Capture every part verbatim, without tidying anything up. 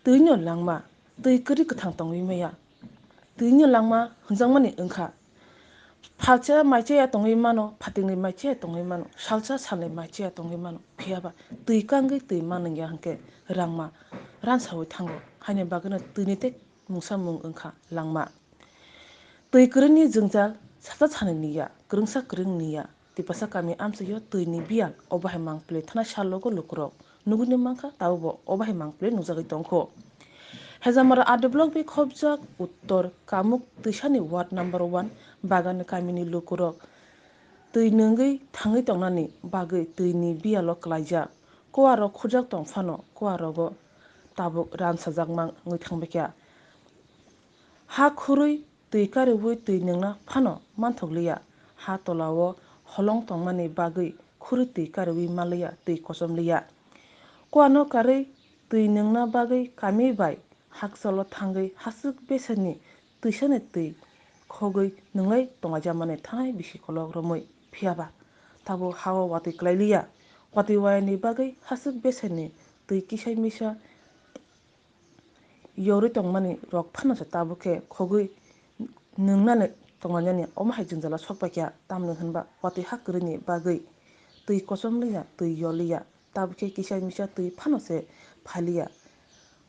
Twino langma, twi kwrwi kwthang tongwi maya. Twino langma hwnjakmani wngkha. Phalsa maichaya tongwi mano, phatingni maichaya tongwi mano, salsa salnwi maichaya tongwi mano. Phiyaba twi kangwi twi manwngya hwnkhe rangma ransawi thango. Haini bagwino twini tei mungsa mung wngkha langma. Twi kwrwini jwngjal sata thani niya, kwrwngsa kwrwng niya. Tipasa kami amchaio twini biyal obo hai mangpili thana salogo lukurok nugwini mankha, tabukbo obo hai mangpili nugjagwi tongkho. Hejamara R D block bai khobjak Uttor Kamuk twisani ward number one Bagan kamini lukurok twi nwngwi thangwi tongnani bagwi twini biyalo klaijak. Kuarok khurjak tongphano kuarogo tabuk ransajakma wngwi thangbaikha. Ha khurwi twi kariwi twi nwngna phano manthokliya. Ha tolao holong tongmani bagwi khurwi twi kariwi manliya, twi kochomliya. Kuano karwi twi nwngna bagwi kami bai hakchalo thangwi haswk beserni twisani twi khogwi nwnglai tonglaijamani thanai bisi kolok romwi phiyaba tabuk hao watwi klailiya. Watwi wayani bagwi haswk beserni twi kisai misa yorwi tongmani rok phano se tabuk khe khogwi nwngnani tonglainani omo hai jwngjalo sokpaikha, tamni hwnba watwi ha kwrwini bagwi twi kochomliya, twi yoliya, tabuk khe kisa misa twi phano se phaliya,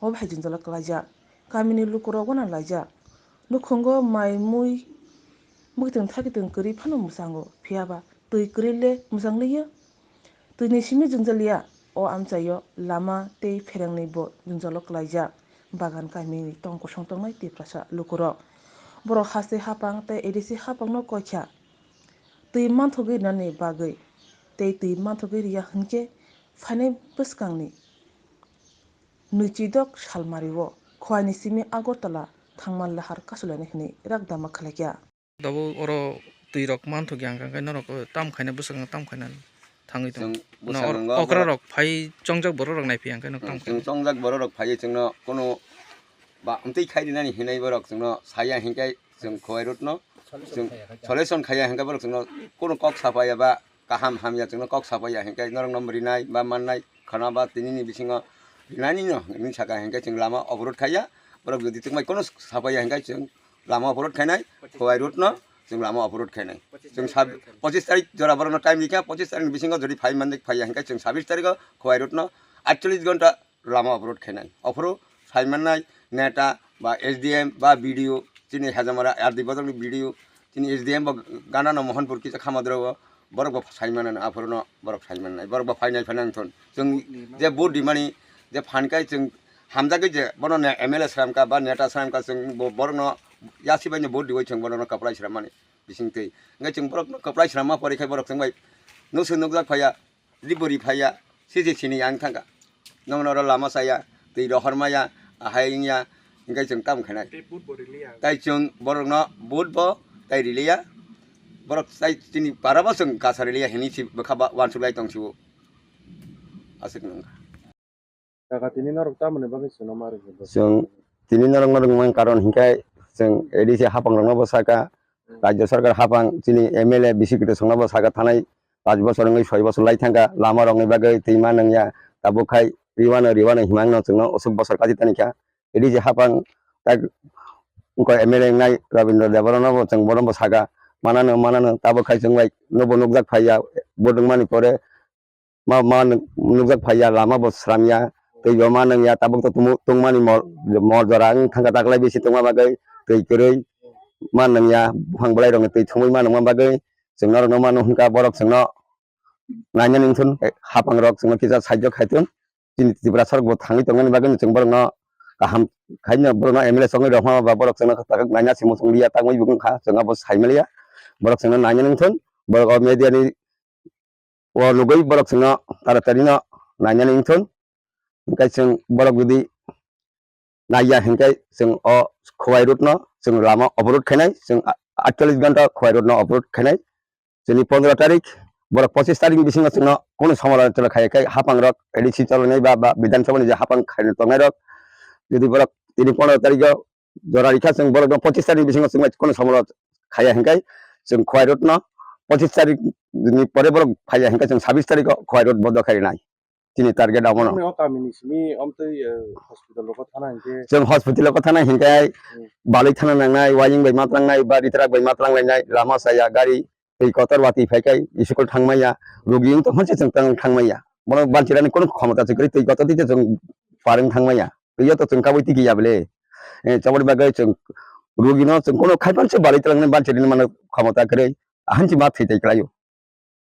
obo hai jwngjalo klaijak. Kamini lukurok uana laijak, nukhungo mai mui mwkhitwng thakitwng kwrwi phano mwchango, phiyaba twi kwrwi le mwchangliya. Twini simi jwngjaliya, o amchaio lama tei pherangni bo jwngjalo klaijak. Bagan kamini tong kosong tongnai Tiprasa lukurok. Borok haste hapang tei A D C hapangno koikha. Twi manthogwi rinani bagwi tei twi manthogwi riya hwnkhe phainai bwskangni nwichidok salmario Khowaini simi Agartala thangma lahar kasulainai hwnwi rakdama khlaikha. Tabuk oro twi rok manthokya hwnkhe norok tam khaina bwswk tam khaina thangwi tongo. Chwng bwskango okra rok phai chongjak borok rok naiphiya hwnkhe norok tam khaina. Chwng chongjak borok rok phaiwi chwngno kunu ba amtwi khai rinani hinwi borok chwngno saya hinkhe chwng Khowai road no chwng solution khaiya hinkhe borok chwngno kunu kok sapaiya ba kaham hamya chwngno kok sapaiya hinkhe norokno rinai ba mannai khana ba tinini bisingo rinani no hinwi saka hinkhe chwng lama oborod khaiya borok jodi twmai kunu sapaiya hinkhe chwng lama oborod khainai, Khowai road no chwng lama oborod khainai. Chwng sab-, pochis tarik jora borokno time rikha, pochis tarik ni bisingo jodi phai mandik phaiya hinkhe chwng sabis tariko Khowai road no aitchollis gonta lama oborod khainai. Ophuru sai mannai neta ba S D M ba B D O, chini Hajamara R D bodolni B D O, chini S D M bo ganano Mohanpur kisa khamadrogo, borok bo sai manano aphuru no borok sai mannai, borok bo phainai phainai wngthon. Chwng je vote rimani je phan kai chwng hamjagwi je bono ne M L A sramkha ba neta sramkha chwng bo-, borokno yasibaino vote riwi chwng bono kwplai srammani bisingtwi. Hwnkhe chwng borokno kwplai sramma pore khe borok chwng bai nusu nukjak phaiya, ribori phaiya, sisi sini yang thangkha. Nokno oro lama saya, twi rohor maya, ahai wngya, hwnkhe chwng tamo khainai. Tai chwng borokno vote bo tai riliya, borok tai chini para bo chwng kasa riliya hinwi si bwkha ba uansuk lai tong sio. Aswk nung. Kaka, tini norok tamoni bagwi chwngno ma rwngwi bo? Chwng tini norok ma rwngmani karon hinkhe chwng A D C hapang rokno bo saka, Rajya Sarkar hapang chini M L A bisi kwtwsongno bo saka thanai panch bochor wngwi soi bochor lai thangkha, lama rokni bagwi twi ma nungya, tabuk khai riwano riwano himangno chwngno usuk bochor kachi tani kha. A D C hapang tak wngkha M L A wngnai Rabindra Debbarmano bo chwng bono bo saka manano manano tabuk khai chwng bai nobo nukjak phaiya vote wngmani pore ma, ma nuk-, nukjak phaiya, lama bo sramya, twi bo ma nungya, tabuk to tumu-, tungmani mol, mol jora wng thangkha taklai bisi tungma bagwi, twi kwrwi ma nungya, buphang bwlai rokni twi thumwi ma nungma bagwi, chwng norokno ma nung hwnkha, borok chwngno nainani wngthun, hapang rok chwngno kisa sahajyo khaithun, chini Tiprasa rok bo thangwi tongmani bagwi chwng borokno kaham khaino borokno M L A chongwi rwkma ba borok chwngno naina se muchung liya tangwi bo wngkha, chwng abo sai maliya, borok chwngno nainani wngthun, borok o media ni o nugwi borok chwngno taratari no nainani wngthun. Hwnkhe chwng borok jodi naiya hwnkhe chwng o Khowai road no chwng lama oborod khainai, chwng a-, aitchollis ghonta Khowai road no oborod khainai. Chini pondro tarik, borok pochis tarik ni bisingo chwngno kunu somolotona khaiya khe hapang rok A D C cholonai ba, ba Bidhan Sabha ni je hapang khaina tongnai rok, jodi borok tini pondro tarik o jora rikha chwng borok no pochis tarik ni bisingo chwng bai kunu somolot khaiya hwnkhe chwng Khowai road no pochis tarik ni pore borok phaiya hwnkhe chwng sabis tarik o Khowai road bondo khainai. chini target abono. Tamni o kamini simi omtwi, eh, hospital rogo thana hinkhe? Chwng hospital rogo thana hinkhe Hmm. balwi thana nangnai, waying bai matlangnai, ba ritrak bai matlang lainai, lama saya, gari, twi kotor watwi phaikai, school thangmaya, rugi wng tongkha se chwng tang thangmaya. Bono banchirani kono khomota se kwrwi, twi kotor twi se chwng parwng thangmaya. Twi o to chwng kabui tiki ya bele. Eh, choboni bagwi chwng rugino chwng kono khaipan se balwi tlangnai banchirani mano khomota kwrwi. Ahanchi ma thwi tei kwlaio.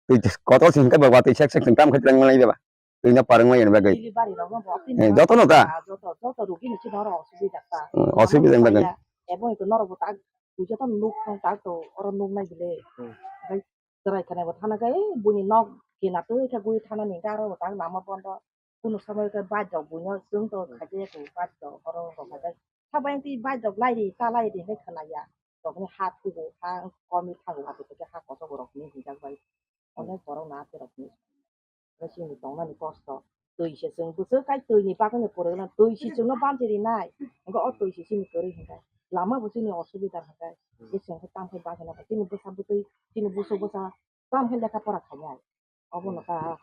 Twi kotor se hinkhe ba watwi sek sek chwng tam khai tlang manai beba. Twi no parwng mai bagwi. Delivery rok no bo tini Eh, joto no ta? Ah, joto, joto rugi ni chini oro osubida ta. Hmm, osubida ni bagwi. Abo ito norok bo tak, joto nuk thang tak to, oro nuk nai bile. Hmm. Bai chwrai khana bo thana kai, buini nok kena twi khe gui thana ni garo bo tak lama bondo. Kunu samoi khe bike rok buino chwng to Hmm. khaje to bike rok oro rok khaje. Sabai twi bike rok lai ri, ta lai ri hinwi khwlaiya. Rokni ha thugo, ha komi thago, abo twi ha kochok rokni hinjak bai. Onek borok na ate rokni. Chini tongnani kosto. Twi se chwng bwswk kai twi ni bagwi no pwrwgna, twi se chwngno bamchi rinai. Hwnkhe o twi se chini kwrwi hwnkhe. Lama bo chini osubida hwnkhe. Hmm. Bwswk hwnkhe tamo khe bagwi no chini bwsa bwtwi, chini bwswk bwsa tamo khe lekha pora khainai. Obono Hmm. ka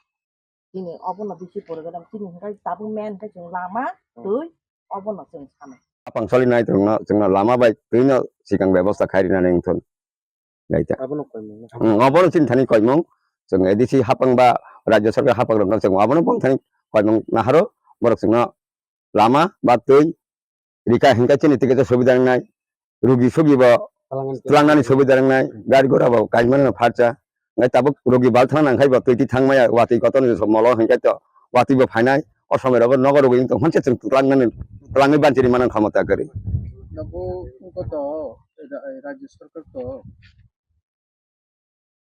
chini obono bisi pwrwgna chini hwnkhe tabuk main hwnkhe chwng lama, Hmm. twi, obono chwng sanai. Hapang solinai chwngno, chwngno lama bai twino sikang bebosta khai rinani wngthun. Laita. Abono koimung na? Hmm, obono chini thani koimung. Chwng A D C hapang ba Rajya Sarkar hapang rokno chwng abono bong thani koimung naharo, borok chwngno lama ba twi rika hinkhe chini tike subida wngnai, rugi sugi bo Twlangnani twlangnani subida wngnai, gari gura bo kaimani no pharcha. Nai tabuk rugi bal thang nang khai bo twi twi thang maya, watwi kotor ni molo hinkhe to watwi bo phainai, o somoi rogo nogo rugi wng tong hwnse chwng twlangnani, twlangwi banchiri mano khomota kwrwi. Nabo wngkha to, ra-, Rajya Sarkar to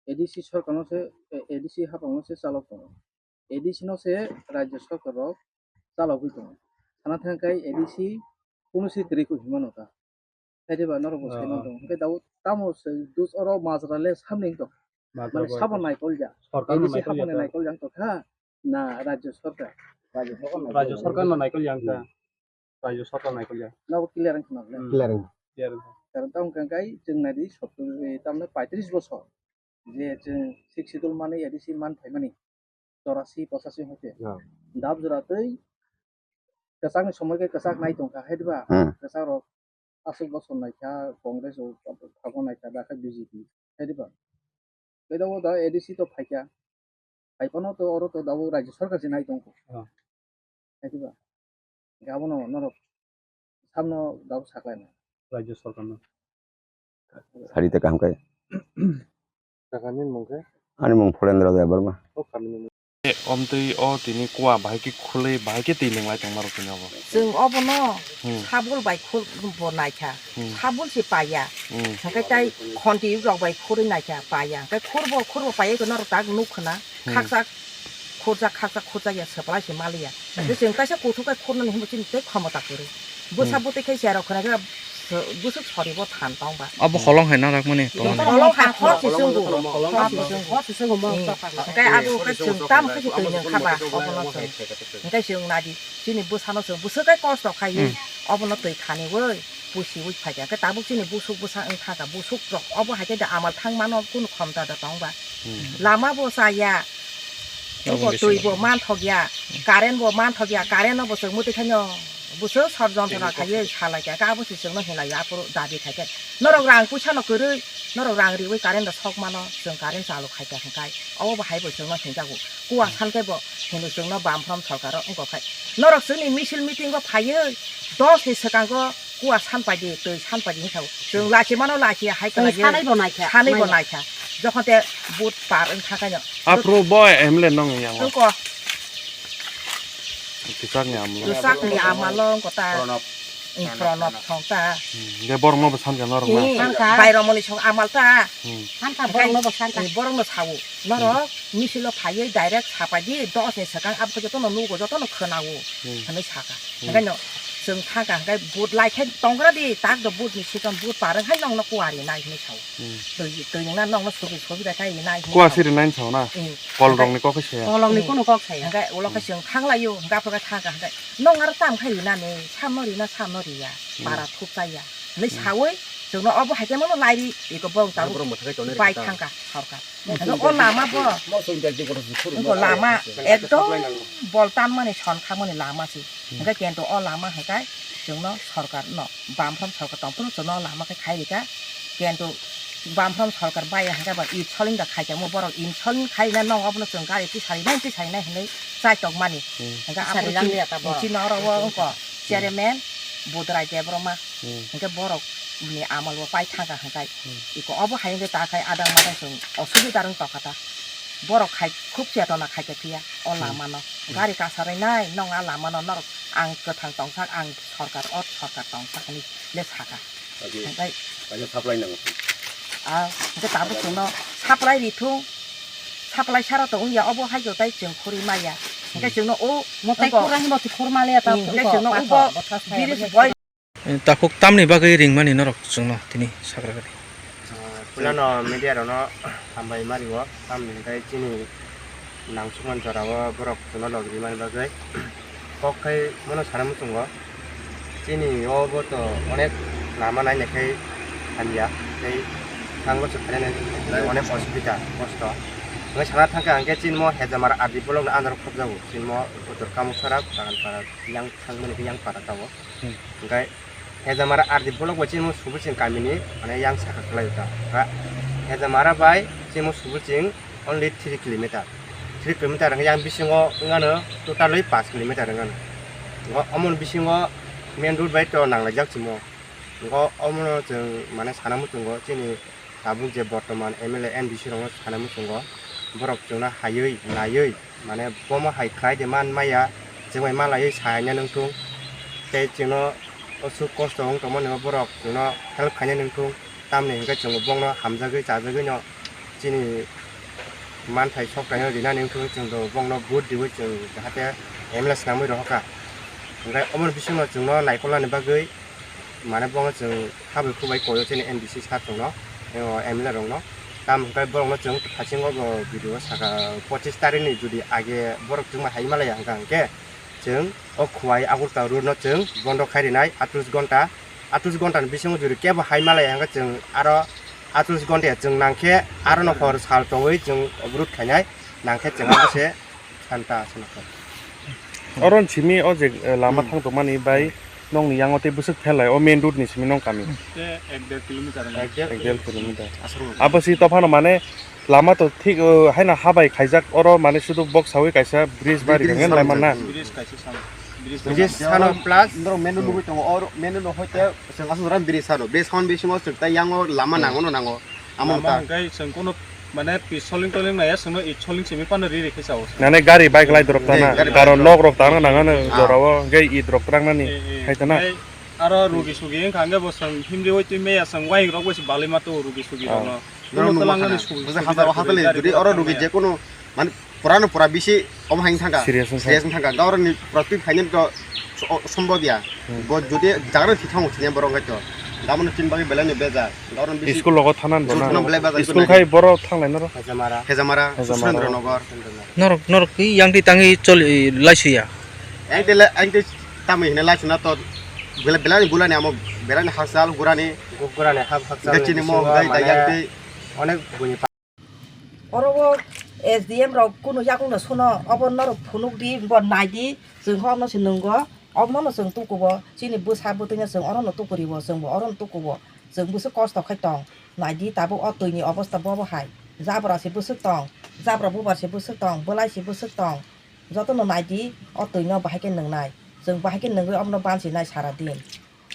A D C sarkar no se, A D C hapang no se chalok tongo. A D C no se Rajya Sarkar rok chalogwi tongo. Sana thang khai A D C kunu se kwrwi kho hinmano ta. Khe diba norok bo Ah. saiman tongo. Hwnkhe dao tamo se dus oro majra le samni tong. Majra Mane bo sabo ekdom. Naikol ja. Sarkar no A D C naikol hapang ya ta. Naikol jang tong kha na Rajya Sarkar. Rajya Sarkar no naikol yang ta. Hmm. Rajya Sarkar naikol ya. Nobo clear wng khna le. Hmm. Clear wng. Clear wng. Karon tamo hwnkha khai chwng nai di sottor, eh, tamni paitris bosor je chwng Sixth Schedule mani, A D C man phaimani chorasi pochasi hoite. Ah. Dap jora tei kwchakni somoi khe kwchak nai tongkha hai diba? Hmm. Kwchak rok aswk bosor naikha Congress o, abo naikha, dakha B J P hai diba? Tei abo da A D C to phaikha. Hai phano to oro to dabo Rajya Sarkar se nai tongkho. Ah. Hai diba? Abono norok samno dabo saklaina. Rajya Sarkar no. Sari te kaham kai. Kakani mung khe? Ani mung Pholendra Debbarma. O kamini mung. Omtwi o tini kua bahai khe khulwi, bahai khe twi nwnglai tongma rok tini obo. Chwng obono Hmm. sabul bai khul bo naikha. Hmm. Sabul se paiya. Hmm. Hwnkhe tai khonti rok bai khurwi naikha, paiya. Hwnkhe khurbo, khurbo paiya norok tak nuk khna. Hmm. Khakchak, khurjak, khakchak, khurjak ya, swplai se maliya. Hmm. Tei chwng kaisa kuthuk khe khurnani hinwi chini tei khomota kwrwi. Bwsa Hmm. bwtwi khe cherok khna khe, bwswk sori bo than tong ba. Abo holong hai na rakmani tong. Holong hai khor se chwng bo. Khor se chwng bo. Khor se chwng bo. Hmm. Tei abo khe chwng tam khe se twi nang kha ba, obono chwng. Hwnkhe chwng nadi, chini bwsano chwng bwswk khe kosto khaiwi, Hmm. obono twi khaniwi, pusiwi phaikha. Hwnkhe tabuk chini busuk bwsa wng kha kha, busuk rok obo hai khe da amal thang mano kunu khomta da tong ba. Hmm. Lama bo chaya. Abo Eko twi bo manthok ya, current bo manthok ya, current no bo chwng mwtwi khaino bwswk sor jontona khaiwi salai kha, abo se chwngno hinlai ya, aphuru dabi khai khe. Norok rang puisa no kwrwi, norok rang riwi current rok sok mano, chwng current chalu khai kha hwnkhe, obo bo hai bo chwngno hinjago. Kua san khe bo hinwi chwngno bamphrom sorkar o wngkha khai. Norok chwngni misil meeting o phaiwi dos ni swkango kua san paidi, twi san paidi hinwi sao. Chwng lachi mano lachi hai Chwng khlaiwi sanai bo naikha, sanai bo naikha. Jokhon te vote par wng kha khaino. Aphuru bo M L A nong yang o. Wngkha. Kwchakni amlo. Kwchakni amalo wngkha ta. Pranab. Wng Pranab thong ta. Hmm. De borokno bo sankha norok na. Hmm. Sankha. Bairomoni song amal ta. Hmm. Sankha borokno bo sankha. Borokno sao. Norok misilo phaiwi direct sapaidi dos ni swkang abo khe jotono nugo, jotono khwnao Hmm. hinwi sakha. Hmm. Hwnkhe no chwng thangkha hwnkhe vote lai khe tongra di tak do vote ni season vote par wng hai nokno kuari nai hinwi sao. Hmm. Twi, twi nungna nokno subi subi da khai nai hinwi Kuasi sao. Rinai sao na? Hmm. Kol rokni kok khe saya. Kolongni Hmm. Kuno kok saya. Hwnkhe ulo khe Hmm. chwng thanglaio hwnkhe aphuru khe thangkha hwnkhe nong aro tam khai rinani samno rina samno riya Hmm. Para thup chaya hinwi Hmm. sawi chwngno obo hai khe mano lairi iko bong tabuk Borok mwthangwi tonwi bai rikha ta. Thangkha sorkar. Hwnkhe o lama bo, wngkha lama ekdom bol tanmani, son khakmani lama se. Hwnkhe kento o lama hwnkhe chwngno sorkar no, bamphrom sorkar tongphuru chwngno o lama khe khai rikha. Kento bamphrom sorkar baiya hwnkhe ba insulin da khaitamo borok insulin khaina nong obono chwng gari tisari nai tisari nai hinwi chaitok mani. Hwnkhe aphuru chini oro o wngkha chairman Budrai Debbarma. Hwnkhe borok ni amal bo pai thangkha hwnkhe iko obo hai wngkhe ta khai adang madang chwng osubida rwng tongkha ta. Borok khai khub chetona khaikhe phiya o lama no. Gari kasarwi nai nong a lama no norok ang kwthang tongsak ang sorkar o sorkar tongsak hinwi le sakha. Hwnkhe kaisa supply nango. A hwnkhe tabuk chwngno supply rithung. Supply sara to wngya obo hai khe tai chwng khurwi maya. Hwnkhe chwngno o motai khurang bo khurma le ta hwnkhe chwngno ubo biris boi. Takhuk tamni bagwi ringmani norok chwngno tini sagra gari. Puilano media rokno hambai mario, tamni hwnkhe chini nangsukmani jorao borok chwngno lobri mani bagwi. Kok khai mano sana muchungo, chini o bo to onek lama naina khai hamya, tei thang bosor phainani onek osubida kosto. Hwnkhe sana thangkha hwnkhe chini mo Hejamara R D block ni under o khopjago, chini mo Uttor Kamuksara, Baganpara, yang thangmani yang para tabok. Hwnkhe Hejamara R D block bai chini mo Subuching kamini, mane, yang saka kwlai ta. Hwnkhe Hejamara bai chini mo Subuching only three kilometer. Three kilometer hwnkhe yang bisingo wngano totally paanch kilometer wngano. Hwnkhe omoni bisingo main road bai to nanglaijak chimo. Hwnkhe omono chwng, mane, sana muchungo chini tabuk je bortoman M L A, M D C rokno sana muchungo, borok chwngno haywi naiwi, mane, bomo hai khlai de man maya, chwng bai malaiwi saina nung thung, tei chwngno o suk kosto wng tongmani bo borok chwngno help khaina nung thung, tamni hwnkhe chwng bongno hamjagwi chajagwino chini manthai sok kaino rinani wng thung, chwng bo bongno vote riwi chwng jahate M L A swnamwi rohorkha. Hwnkhe omoni bisingno chwngno naikolnani bagwi mane bono chwng habwi khubai koyo chini M D C sir chwngno, o M L A rokno. Tamo hwnkhe borokno chwng thasingo bo video saka pochis tarikni jodi age borok chwngma hai malaya hwnkha hwnkhe chwng o Khowai Agartala road no chwng bondo khai rinai atris gonta, atris gonta ni bisingo jodi kebo hai malaya hwnkhe chwng aro atris gonta ya chwng nangkhe aro no hor sal tongwi chwng obrood khainai nangkhe chwng abo se. Santa aswk nokha. Oro simi o je, eh, lama thang tongmani bai nokni yango tei bwswk phelai o main road ni simi nong kami. Te ek der kilometer wng. Ek der kilometer. Aswk. Abo si tophano mane lama to thik, eh, haino habai khaijak oro mane sudu bok sawi kaisa bridge bari bridge hwnwi lai manna. Bridge kaisa sano. Bridge sano plus norok main road nugwi tongo, oro main road no hoite chwng aswk jora bridge sano. Bridge hwn bisingo chwng tai yango lama nango no nango. Amo lama ta. Hwnkhe chwng kono mane pi soling toling naiya chwngno i soling simi phano ri ri khe chao. Nane gari bike lai dorok tana, gari karon bike nok rok tana nangano jorao hwnkhe i dorok trangnani hai tana. Aro rugi sugi wngkha hwnkhe bo chwng himri oi twi meya chwng waying rok bai se balai ma to rugi sugi rokno. Kono twlangani sugi sugi hajar rok hajar gari le oro rok rugi tangmaya. Jekono mane pura no pura bisi omo hai thangkha. Serious wngkha. Serious wngkha. Gaurani pura twi phainani to so-, sombo dia. Bo jodi jagra thwi thango thwiya borok wngkha to. Damano tin bagwi belai no beja. Gaurani bisi school logo thanan school bono. Thangno belai beja. School khai borok thanglai noro. Hejamara. Hejamara, Hejamara. Surendra Nagar. Norok, norok twi yang twi tangwi choli laisuya. Ang twi la-, ang twi tamwi hwnwi laisuna to belai, belai ni bulani amo belai ni hakchal gurani. Gurani hak hakchal. Gachini mo gai da yang twi. Onek buni. Oro o S D M rok kunu yakungno suno, obo norok phunuk di, bo nai di, chwng khe omono se nwngo, omono chwng tukubo, chini bwsa bwtwino chwng orono tukuriwo, chwngbo orono tukubo, chwng bwswk kosto khai tong, nai di tabuk o twini obosta bobo hai, jabra se bwswk tong, jabra bubar se bwswk tong, bwlai se bwswk tong, jotono nai di o twino bahai khe nwngnai, chwng bahai khe nungwi omono bansi nai sara din.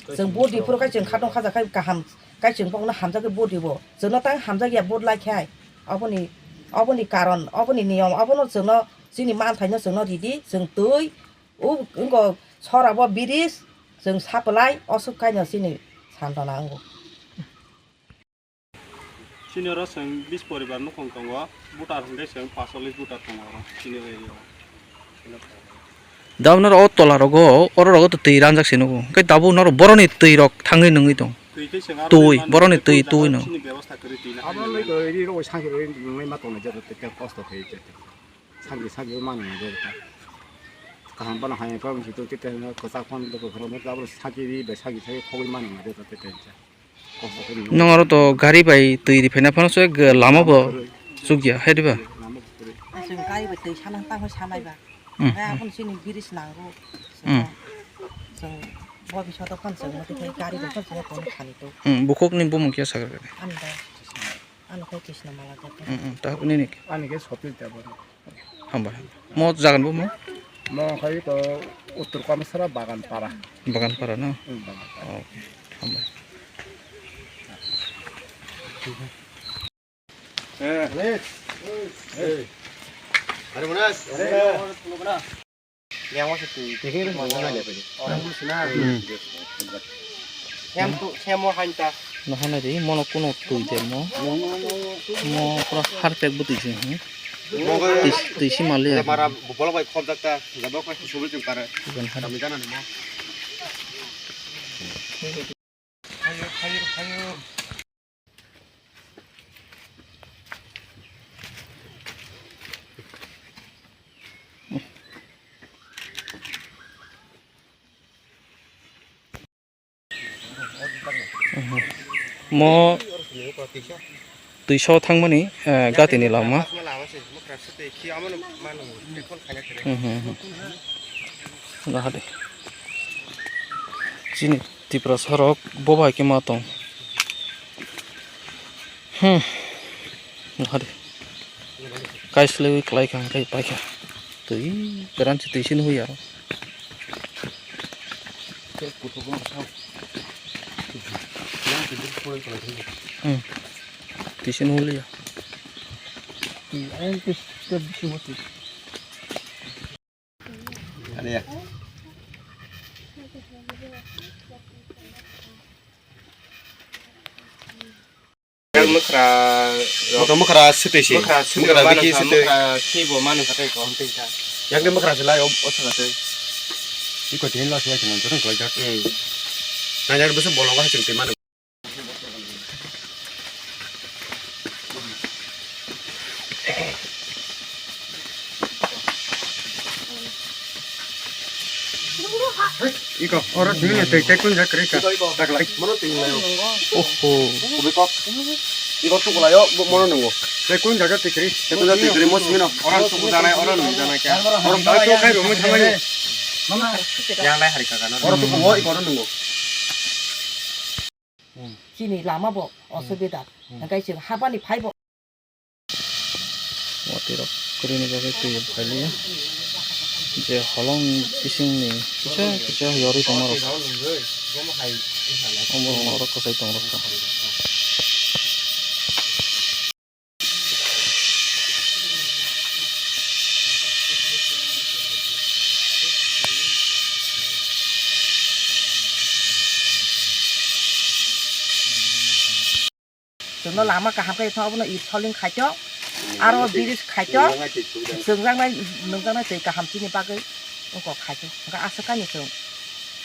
Chwng vote di phuru khe chwng khatong khaja khai kaham khai chwng bokno hamjagwi vote dibo. Chwngno tang hamjakya vote lai khai. Oboni, oboni karon, oboni niyom, obono chwngno chini manthaino chwngno ridi, chwng twi, o wngkha sora bo bridge, chwng supply, oswk kaino chini santona wngo. Chini oro chwng bis poribar nukhung tongo, voter hwnkhe chwng pash chollish voter tongo oro chini o area o. Tabuk norok o tola rogo, oro rogo to twi ranjak se nugo. Hwnkhe tabuk norok boroni twi rok thangwi nungwi tong. Twi khe chwng aro twi, boroni twi twi no. Chini bebosta kwrwi twi na. Abo loi to ri ro sangi ro nungwi ma tongna jado te kosto khai te. Sangi sangi ma nungwi jado. Kaham bana hai ko mi to te te ko sa kon to ko ro mo tabuk sangi ri be sangi sai khogwi ma nungwi jado te te. Nong aro to gari bai twi ri phaina phano se lama bo. Chukya, hai diba? Chwng gari bai twi sana tamo sanai ba. Hmm. Hai aboni chini bridge nango. Hmm. Chwng bo bisoto phano chwng motwi khai gari bai phano chwng kono thani to. Hmm, bukhukni bumung khe sakha khe? Ani da. Ano khe Krishna Mala jat. Hmm, hmm, ta nini. Ani khe Sopil Debbarma. Hambai. Mo jagan bo mo? Mo khai to Uttor Kameswara Bagan Para. Bagan Para no? Hmm, Bagan Para. Okay. Hambai. Nohana di, mono kuno twi de mo. Mo pura harpek bo twi se, hmm? Twi, twi si mali ya. Mara bolok bai khobjak ta, jabo khai subul chum kare. Iban har. Kami jana ni mo. Mo twiso thangmani, eh, gatini lama. Mhm, mhm. Nahadi. Chini Tiprasa rok bo bai khe ma tong. Hmm. Nahadi. Kaislaiwi kwlai kha hwnkhe paikha. Twi kwran se twi se nukya. Hmm. Twi se nukliya. Yang mukra, mukra, mukra sitwi si. Mukra sitwi, mukra mano biki sa, sitwi. Mukra khibo mano sa tei ko hum tei sa. Yang ni mukra silai o, o sa tei. Iko tin la silai tin, tin ko jak. Hmm. Na yang bisa bolong ka sitwi mano. Iko, oro dini tei tei kun jak rika. Tak lai. Mono tei lai. Oho. Ubi kok. Iko tu kulayo, mono nungo. Tei kun jak tei kri. Tei kun jak tei kri, mos mino. Oro tu ku janai, oro nu janai kya. Oro tu kai ro mui thamani. Yang lai hari kaka no. Oro tu ko iko oro nungo. Chini lama bo osubida. Hmm. Hingkai chwng habani phai bo. Watirok kwrwini bagwi twi phailiya. Je holong bisingni kisa kisa yorwi tongmarok. Omo rok kwchai tongrokha. Chwngno lama kaham khe thang, abono i soling khaito, aro bridge khaito, chwngjaknai, nungjaknai twi kaham chini bagwi wngkha khaito. Hwnkhe aswk kainwi chwng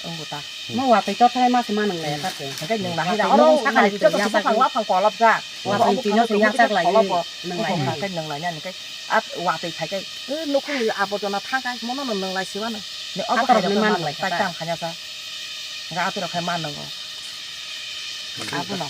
wngkha ta. Mo watwi tor thai ma se ma nung lai ta chwng. Hwnkhe nung lahai da, oro sakani joto se buphang waphang kolop jak. Watwi twi no se yakchak lai kolop bo. Nung lai. Hwnkhe nung lai nani khe, a watwi thai khe, nukhungni aborjona thang khe, mono no nung lai siwano. Ni obo atorok hai ni rok man man lai tai ta. Tam khanya sa. Hwnkhe atorok hai man nungo. Abono.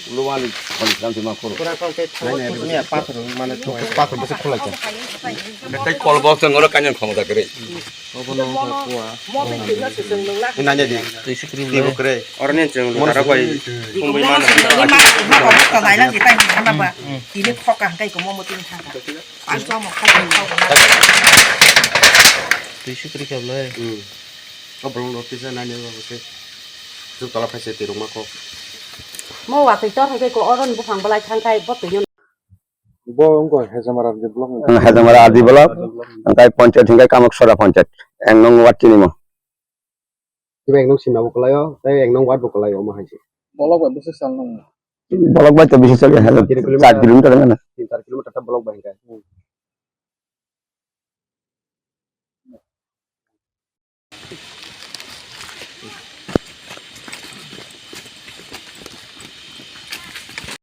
Luwani khon kram sima khoro. Pura kong tei thango. Nai, nai, thukni ya pathor mane thok. Pathor bwswk khulai kha. Tei kol box ang oro kanya khomota kwrwi. Obo no wngkha kuwa. Nanya di. Twi sikri kwrwi. Oro ni chwng lutara bai. Thumwi mano. Tini khoka hwnkhe komo motini thangkha. Ang chomo khoka khoka. Twi sikri kha bwlai. Hmm. O bolong rok kisa nani rok se. Suk tala phaise twi rok ma kok. Mo watwi tor hai ko oro ni buphang bwlai thang khai bo twi. Bo wngkha Hejamara R D block. Ang Hejamara R D block. Ang kai panchayat hingkai Kamaksora panchayat. Ang nong wat chini mo. Tei ek nong simna bo kwlaio, tei ek nong wat bo kwlaio omo hai se. Bolok bai bwswk sal nung? Bolok bai to bisi sal ya, char kilometer na. Tin char kilometer ta bolok bai hingkai.